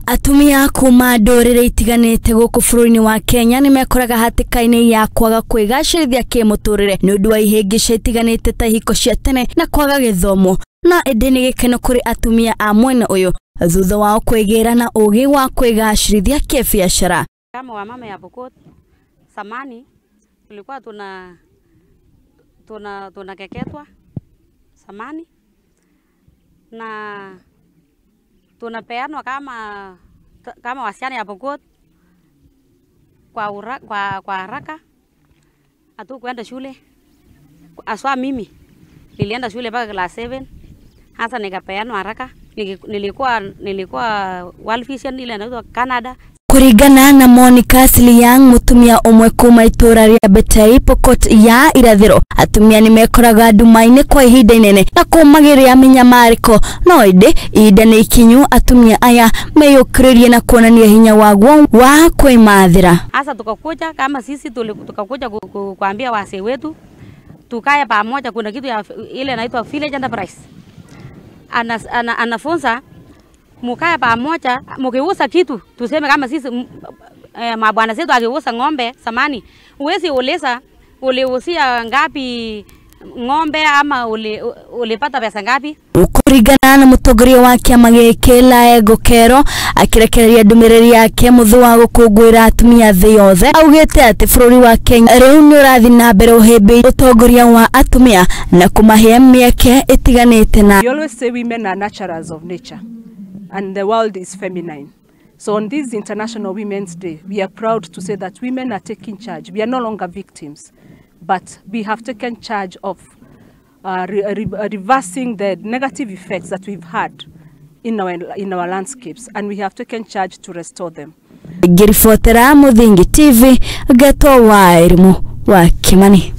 Atumia kuma ndũrĩrĩ itiganĩte gũkũ bũrũri-inĩ wa Kenya nĩmekoraga hatĩka-inĩ ya kwaga kwĩgacĩrithia kĩmũtũrĩre nĩ ũndũ wa ihĩngĩca itiganĩte ta ihiko cia tene na kwaga gĩthomo. Na ĩndĩ nĩ gĩkeno kũrĩ atumia a mwena ũyũ thutha wao kwĩgĩra na ũgĩ wa kwĩgacĩrithia kĩbiacara. Kama wamama ya Pokot samani tulikuwa tunakeketwa samani na tunapeanwa kama wasichana ya Pokot kwa haraka. Hatukwenda shule. Aswa mimi nilienda shule mpaka class 7. Hasa nikapeanwa haraka. Nilikuwa World Vision ile inaitwa Canada. Kuringana na Monica Siliang, mutumia umwe kuma itura ria Betei Pokot ya Irathiro, atumia nimekoraga nduma-inĩ kwa ihinda inene na kũmagĩria mĩnyamarĩko, no ĩndĩ ihinda nĩ ikinyu atumia aya meyũkĩrĩrie na kuonania hinya waguo wa kwĩmathĩra. Hasa tukakuja kama sisi tukakuja kuambia wasee wetu tukae pamoja. Kuna kitu ya ile inaitwa village enterprise, anafunza mukae pamoja, mkiuza kitu tuseme kama sisi mabwana zetu akiuza ng'ombe samani, uwezi uliza uliuzia ngapi ng'ombe ama ulipata pesa ngapi. Kuringana na mutongoria wa kiama gĩkĩ Laego Kero akirekereria ndũmĩrĩri yake mũthũ wa gũkũngũĩra atumia thĩ yothe, augĩte atĩ bũrũri wa Kenya rĩu nĩ ũrathiĩ na mbere ũhĩmbĩirie ũtongoria wa atumia na kũmahe mĩeke ĩtiganĩte. Na we always say women are nurturers of nature and the world is feminine. So on this International Women's Day, we are proud to say that women are taking charge. We are no longer victims, but we have taken charge of reversing the negative effects that we've had in our landscapes, and we have taken charge to restore them. Ngĩribotera Muthingi TV, Ngetwo wa Elimu wa Kimani.